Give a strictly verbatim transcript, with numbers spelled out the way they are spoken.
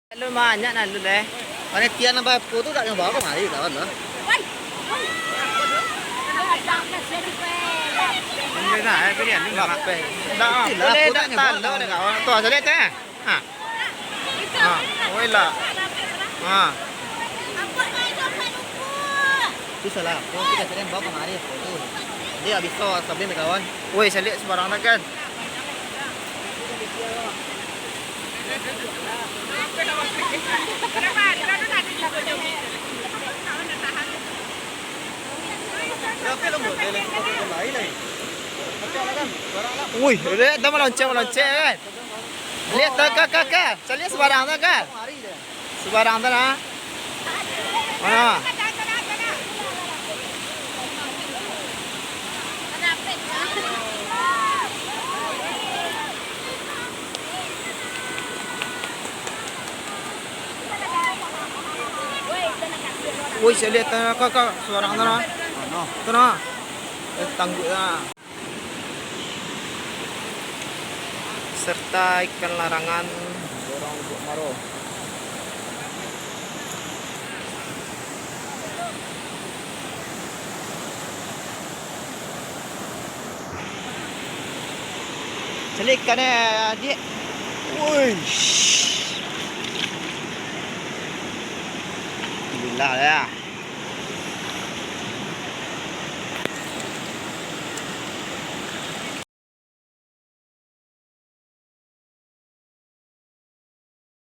Alun banyak nah, Lun, eh. Panitia nan bapo tu dak nyoba kamari, kawan, lah. Ini nah, eh, pilihan ni dah. Lapeh. Dah, itulah, boleh aku dak tak nyoba, talok kawan. Dah, kawan. Tu, caliak tu, eh. Ha. Ha, woi lah. Ha. Tu salah. Kau kita kalian bawa kamari, apa tu? Dia habis tu, sablin, kawan. Woi, caliak sembarang tak kan? Wih, lihat tu maloncek-maloncek kan. Lihat tu, ka, ka, ka. Caliak sembarang tu kan. Sembarang tu nah. Mana? Woi, caliak tu, ka, ka. Sembarang tu nah. Mano? Tu nah. Eh, tangguak lah. Serta ikan larangan. Dorong untuk maro. Caliak ikan, eh, Jik. Woi. Alhamdulillah, ya.